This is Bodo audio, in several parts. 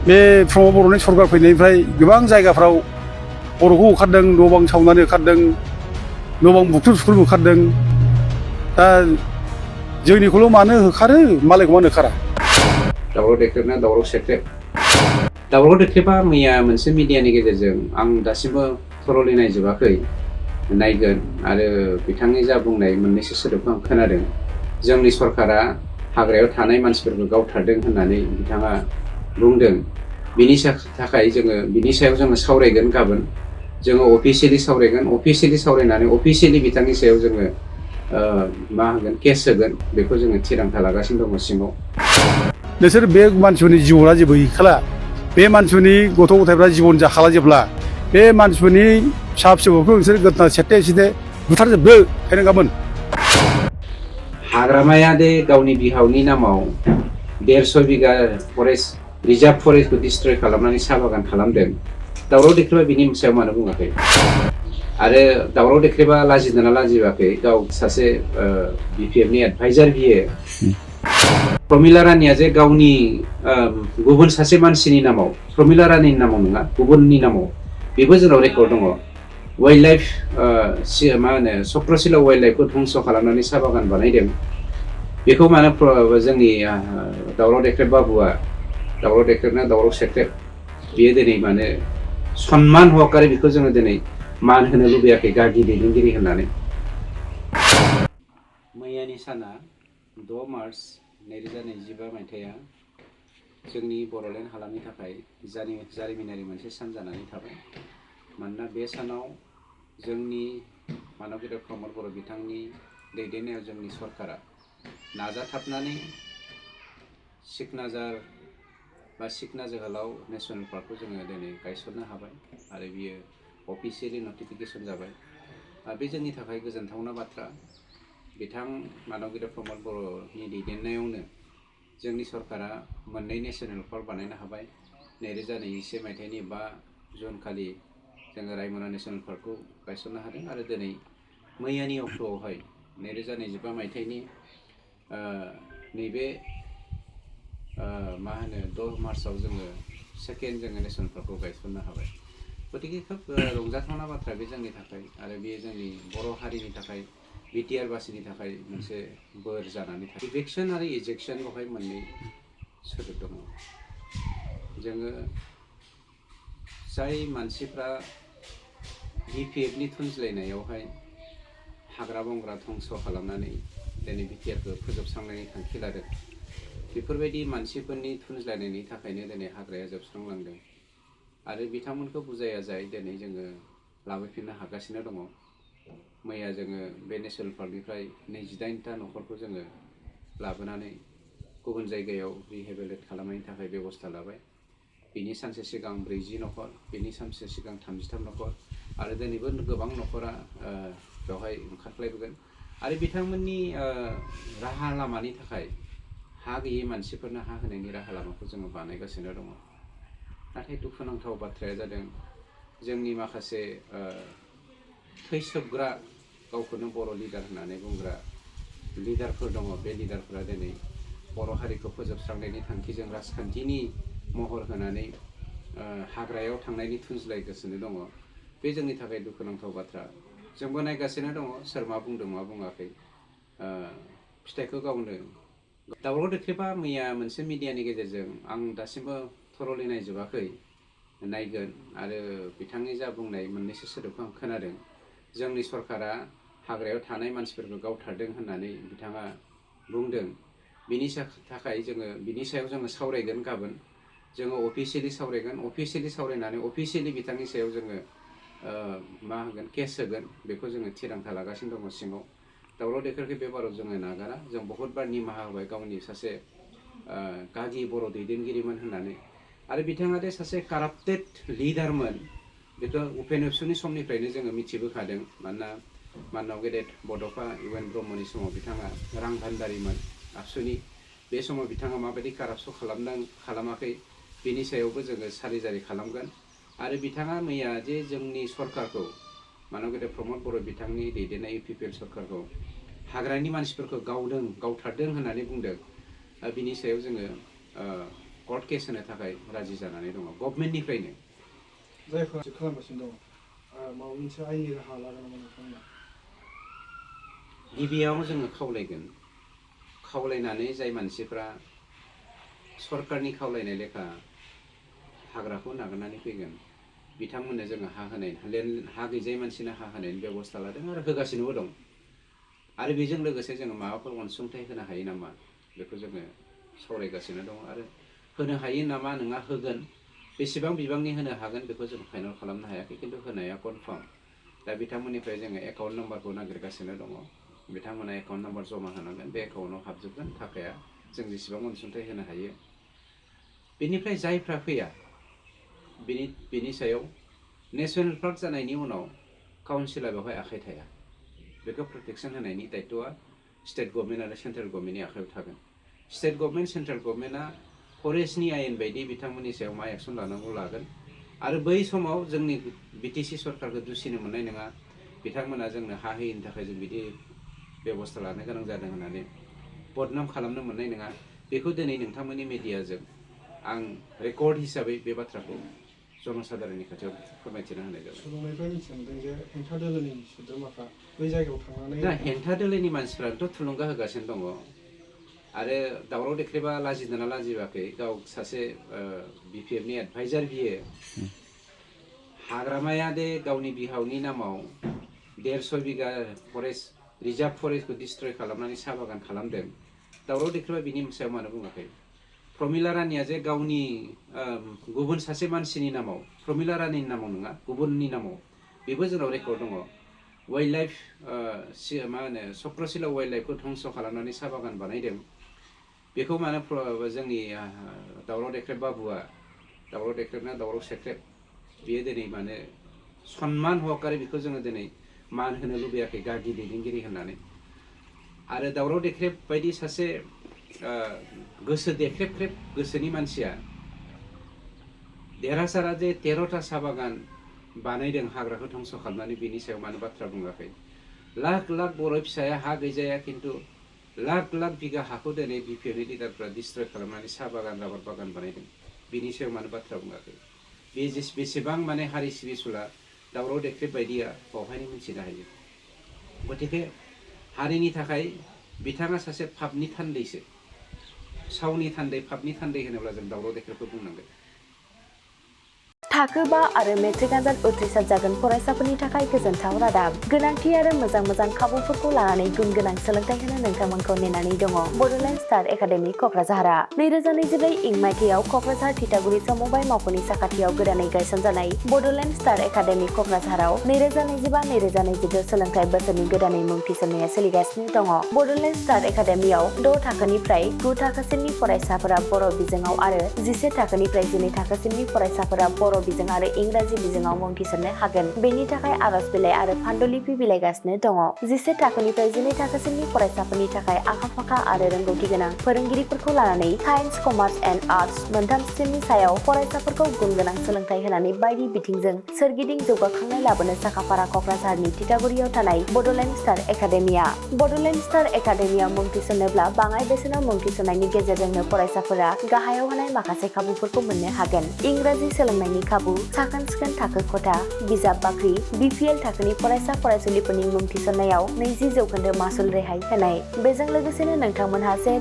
बे प्रमद बर'नि सरकार फैनायनिफ्राय गोबां जायगाफ्राव बर'खौ होखारदों, न' बां सावनानै होखारदों, न' बां बुख्रुब सुख्रुब होखारदों। दा जोंनिखौल' मानो होखारो, मालायखौ मानो होखारा? दावराव देख्रेबना दावराव सेख्रेब। दावराव देख्रेबा मैया मोनसे मिडियानि गेजेरजों आं दासिमबो थरलि नायजोबाखै, नायगोन आरो बिथांनि जा बुंनाय मोननैसो सोदोबखौ आं खोनादों। जोंनि सरकारा हाग्रायाव थानाय मानसिफोरखौ गावथारदों होननानै बिथाङा बुंदों। बिनि थाखाय बिनि सायाव जोङो सावरायगोन गाबोन। जोङो अफिसियेलि सावरायगोन, अफिसियेलि सावरायनानै अफिसियेलि बिथांनि सायाव जोङो मा होगोन, केस होगोन। बेखौ जोङो थिरांथा लागासिनो दङ सिङाव। नोंसोर बे मानसिफोरनि जिबना जेबो गैखाला, बे मानसिफोरनि गथ' गथायफ्रा जिबन जाखाला जेब्ला बे मानसिफोरनि फिसा फिसौफोरखौ नोंसोर गोदना सेथे सेथे बुथारजोबदो ओंखायनो गाबोन। हाग्रामाया दे गावनि बिहावनि नामाव 150 बिगा फरेस्ट रिजार्भ फरेस्टखौ डिस्ट्रय खालामनानै साहा बागान खालामदों। दावराव देख्रेबा बिनि सायाव मानो बुङाखै? आरो दावराव देख्रेबा लाजिदोंना लाजिबाखै? गाव सासे BPFनि एडभाइजार बियो। प्रमिला रानिया जे गावनि गुबुन सासे मानसिनि नामाव, प्रमिला रानिनि नामाव नङा, गुबुननि नामाव, बेबो जोंनाव रेकर्ड दङ। वाइल्ड लाइफ मा होनो, चक्रशिला वाइल्ड लाइफखौ धंस' खालामनानै साहा बागान बानायदों। बेखौ मानो जोंनि दावराव देख्रेब बाबुआ, दावराव देख्रेबना दावराव सेख्रेब, बियो दिनै मानो सनमान हकारि बेखौ जोङो दिनै मान होनो लुबैयाखै गागि दैदेनगिरि होननानै? मैयानि साना 6 मार्च 2025 मायथाइया जोंनि बर'लेण्ड हालामनि थाखाय जारिमिनारि मोनसे सान जानानै थाबाय। मानोना बे सानाव जोंनि मानबगिरि प्रमद बर' बिथांनि दैदेननायाव जोंनि सरकारा नाजाथाबनानै सिकनाझार बा सिकना जोहोलाव नेसनेल पार्कखौ जोङो दिनै गायसननो हाबाय आरो बियो अफिसियेलि नटिफिकेसन जाबाय। बे जोंनि थाखाय गोजोनथावना बाथ्रा। बिथां मानबगिरि प्रमद बर'नि दैदेननायावनो जोंनि सरकारा मोननै नेसनेल पार्क बानायनो हाबाय। 2021 मायथाइनि 5 जुन खालि जोङो रायमना नेसनेल पार्कखौ गायसननो हादों आरो दिनै मैयानि अक्ट'आवहाय 2025 मायथाइनि नैबे मा होनो 6 मार्चआव जोङो सेकेन्ड जोङो नेसनेल पार्कखौ गायसननो हाबाय। गतिके खोब रंजाथावना बाथ्रा बे जोंनि थाखाय आरो बेयो जोंनि बर' हारिनि थाखाय, बिटिआर बासिनि थाखाय मोनसे बोर जानानै थायो। इभेक्सन आरो इजेक्सन बेवहाय मोननै सोदोब दङ। जोङो जाय मानसिफ्रा BPFनि थुनज्लायनायावहाय हाग्रा बंग्रा धंस' खालामनानै दिनै बिटिआरखौ फोजोबस्रांनायनि थांखि लादों, बेफोरबायदि मानसिफोरनि थुनज्लायनायनि थाखायनो दिनै हाग्राया जोबस्रांलांदों आरो बिथांमोनखौ बुजाय आजाय दिनै जोङो लाबोफिननो हागासिनो दङ। मैया जोङो बे नेसनेल पार्कनिफ्राय 28टा न'खरखौ जोङो लाबोनानै गुबुन जायगायाव रिहेबिलिटेट खालामनायनि थाखाय बेबस्था लाबाय। बिनि सानसे सिगां 40 न'खर, बिनि सानसे सिगां 33 न'खर आरो दिनैबो गोबां न'खरा बेवहाय ओंखारख्लायबोगोन आरो बिथांमोननि राहा लामानि थाखाय हा गैयै मानसिफोरनो हा होनायनि राहा लामाखौ जोङो बानायगासिनो दङ। नाथाय दुखुनांथाव बाथ्राया जादों, जोंनि माखासे थैसोबग्रा, गावखौनो बर' लिडार होननानै बुंग्रा लिडारफोर दङ। बे लिडारफोरा दिनै बर' हारिखौ फोजोबस्रांनायनि थांखिजों राजखान्थिनि महर होनानै हाग्रायाव थांनायनि थुनज्लायगासिनो दङ। बे जोंनि थाखाय दुखुनांथाव बाथ्रा। जोंबो नायगासिनो दङ सोर मा बुंदों मा बुङाखै, फिथाइखौ गावनो। दावराव देख्रेबा मैया मोनसे मिडियानि गेजेरजों आं दासिमबो थरलि नायजोबाखै, नायगोन आरो बिथांनि जा बुंनाय मोननैसो सोदोबखौ आं खोनादों। जोंनि सरकारा हाग्रायाव थानाय मानसिफोरखौ गावथारदों होननानै बिथाङा बुंदों। बिनि सायाव जोङो सावरायगोन गाबोन। जोङो अफिसियेलि सावरायगोन, अफिसियेलि सावरायनानै अफिसियेलि बिथांनि सायाव जोङो मा होगोन, केस होगोन। बेखौ जोङो थिरांथा लागासिनो दङ सिङाव। दावराव देख्रेबखौ बे बाराव जोङो नागारा। जों बहुतबार निमाहा होबाय गावनि सासे गागि बर' दैदेनगिरिमोन होननानै। आरो बिथाङा दे सासे काराप्टेड लिडारमोन, बेखौ उपेन एबसुनि समनिफ्रायनो जोङो मिथिबोखादों। मानोना माननाव गेदेर बड'फा UN ब्रह्मनि समाव बिथाङा रां भान्दारिमोन आबसुनि। बे समाव बिथाङा माबायदि कारापसन खालामाखै, बेनि सायावबो जोङो सारिजारि खालामगोन। आरो बिथाङा मैया जे जोंनि सरकारखौ, मानव गेदेर प्रमद बर' बिथांनि दैदेननाय UPPL सरकारखौ हाग्रानि मानसिफोरखौ गावथारदों होननानै बुंदों। बिनि सायाव जोङो कर्ट केस होनो थाखाय राजि जानानै दङ गभर्नमेन्टनिफ्रायनो जायफोरा खालामगासिनो दङ माबा मोनसे आयेननि राहा लागोन नामा नोंथांमोना गिबियाव जोङो खावलायनानै जाय मानसिफ्रा सरकारनि खावलायनाय लेखा हाग्राखौ नागारनानै फैगोन बिथांमोननो जोङो हा गैजायै मानसिनो हा होनायनि बेबस्था लादों आरो होगासिनोबो दं आरो बेजों लोगोसे जोङो माबाफोर अनसुंथाइ होनो हायो नामा बेखौ जोङो सावरायगासिनो दङ आरो होनो हायो नामा नङा होगोन बेसेबां बिबांनि होनो हागोन बेखौ जों फाइनाल खालामनो हायाखै खिन्थु होनाया कनफार्म दा बिथांमोननिफ्राय जोङो एकाउन्ट नाम्बारखौ नागिरगासिनो दङ बिथांमोना एकाउन्ट नाम्बार जमा होनांगोन बे एकाउन्टाव हाबजोबगोन थाखाया जों जेसेबां अनसुंथाइ होनो हायो बेनिफ्राय जायफ्रा फैया बिनि सायाव नेसनेल पार्क जानायनि उनाव काउन्सिला बेवहाय आखाइ थाया बेखौ प्रटेक्सन होनायनि दायित्वआ स्टेट गभर्नमेन्ट आरो सेन्ट्रेल गभर्नमेन्टनि आखायाव थागोन स्टेट गभर्नमेन्ट सेन्ट्रेल गभर्नमेन्टआ फरेस्टनि आयेन बायदि बिथांमोननि सायाव मा एक्सन लानांगौ लागोन आरो बै समाव जोंनि बिटिसि सरकारखौ दुसिनो मोननाय नङा बिथांमोना जोंनो हा होयैनि थाखाय जों बिदि बेबस्था लानो गोनां जादों होननानै बदनाम खालामनो मोननाय नङा बेखौ दिनै नोंथांमोननि मिडियाजों आं रेकर्ड हिसाबै बे बाथ्राखौ जनसाधारननि खाथियाव फोरमायथिना होनाय जाबाय सुलुंनिफ्राय मिथिनो मोनदों जे हेंथा दोलोनि सोद्रोमाफ्रा बै जायगायाव थांनानै दा हेंथा दोलोनि मानसिफ्रानोथ' थुलुंगा होगासिनो दङ आरो दावराव देख्रेबा लाजिदोंना लाजिबाखै गाव सासे बिपिएफनि एडभाइजार बियो हाग्रामाया दे गावनि बिहावनि नामाव 150 बिगा फरेस्ट रिजार्भ फरेस्टखौ डिस्ट्रय खालामनानै साहा बागान खालामदों दावराव देख्रेबा बिनि सायाव मानो बुङाखै प्रमिला रानिया जे गावनि गुबुन सासे मानसिनि नामाव प्रमिला रानिनि नामाव नङा गुबुननि नामाव बेबो जोंनाव रेकर्ड दङ वाइल्ड लाइफ मा होनो चक्रशिला वाइल्ड लाइफखौ धंस खालामनानै साहा बागान बानायदों बेखौ मानो जोंनि दावराव देख्रेब बाबुआ दावराव देख्रेबना दावराव सेख्रेब बियो दिनै माने सनमान हकारि बेखौ जोङो दिनै मान होनो लुबैयाखै गागि दैदेनगिरि होननानै आरो दावराव देख्रेब बायदि सासे गोसो देख्रेबख्रेब गोसोनि मानसिया देरहासारा जे 13टा साहा बागान बानायदों हाग्राखौ धंस खालामनानै बेनि सायाव मानो बाथ्रा बुङाखै लाख लाख बर' फिसाया हा गैजाया खिन्थु लाख लाख बिगा हाखौ दिनै बिपिएफनि लिडारफ्रा डिस्ट्रय खालामनानै साहा बागान राबार बागान बानायदों बेनि सायाव मानो बाथ्रा बुङाखै बे बेसेबां माने हारि सिबिसुला दावराव देख्रेब बायदिया बावहायनो मिथिनो हायो गतिके हारिनि थाखाय बिथाङा सासे पापनि थान्दैसो सावनि थान्दै पापनि थान्दै होनोब्ला जों दावराव देख्रेबखौ बुंनांगोन थाखो 5 आरो मेट्रिक आनजाद उथ्रिसार जागोन फरायसाफोरनि थाखाय गोजोनथाव रादाब गोनांथि आरो मोजां खाबुफोरखौ लानानै गुन गोनां सोलोंथाइ होनो नोंथांमोनखौ नेनानै दङ बड'लेण्ड स्टार एकाडेमि क'क्राझारआ 2024 इं मायथाइयाव क'क्राझार थिथागुरि समबाय मावख'नि साखाथियाव गोदानै गायसनजानाय बड'लेण्ड स्टार एकाडेमि क'क्राझाराव 2025-2026 सोलोंथाइ बोसोरनि गोदानै मुं थिसननाया सोलिगासिनो दङ बड'लेण्ड स्टार एकाडेमियाव 6 थाखोनिफ्राय 9 थाखोसिमनि फरायसाफोरा बर' बिजोङाव आरो 11 थाखोनिफ्राय 12 थाखोसिमनि फरायसाफोरा बर' बिजों आरो इंराजि बिजोङाव मुं थिसननो हागोन बेनि थाखाय आरज बिलाइ आरो फान्डुलिपि बिलाइगासिनो दङ 11 थाखोनिफ्राय 12 थाखोसिमनि फरायसाफोरनि थाखाय आखा-फाखा आरो रोंगौथि गोनां फोरोंगिरिफोरखौ लानानै साइन्स कमार्स एन्ड आर्टस मोनथाम स्ट्रिमनि सायाव फरायसाफोरखौ गुन गोनां सोलोंथाइ होनानै बायदि बिथिंजों सोरगिदिं जौगाखांनाय लाबोनो साखाफारा क'क्राझारनि थिथागुरियाव थानाय Bodoland star academia Bodoland star एकाडेमियाव मुं थिसननोब्ला बाङाय बेसेनाव मुं थिसननायनि गेजेरजोंनो फरायसाफोरा गाहायाव होनाय माखासे खाबुफोरखौ मोननो हागोन इंराजि सोलोंनायनि खाबु साखोन-सिखोन थाखो खथा बिजाब बाख्रि बिपिएल थाखोनि फरायसा फरायसुलिफोरनि मुं थिसननायाव 20% मासुल रेहाय होनाय बेजों लोगोसेनो नोंथांमोनहा JEE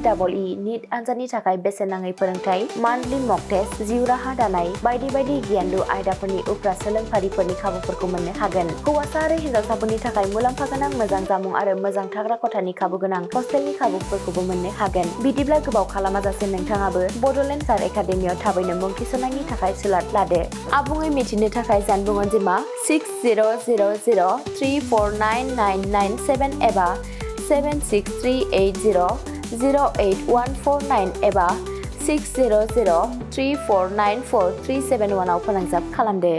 नीट आनजादनि थाखाय बेसेन नाङै फोरोंथाइ मान्थलि मक टेस्ट जिउ राहा दानाय बायदि गियानलु आयदाफोरनि उफ्रा सोलोंफारिफोरनि खाबुफोरखौ मोननो हागोन हौवासा आरो हिन्जावसाफोरनि थाखाय मुलाम्फा गोनां मोजां जामुं आरो मोजां थाग्रा खथानि खाबु गोनां हस्टेलनि खाबुफोरखौबो मोननो हागोन बिदिब्ला गोबाव खालामाजासे नोंथाङाबो बड'लेण्ड स्टार एकाडेमियाव थाबैनो मुं थिसननायनि थाखाय सुलाद लादो आबुङै मिथिनो थाखाय जानबुं अनजिमा 6000349997 एबा 7638008149 एबा 6003494371 आव फोनांजाब खालामदो।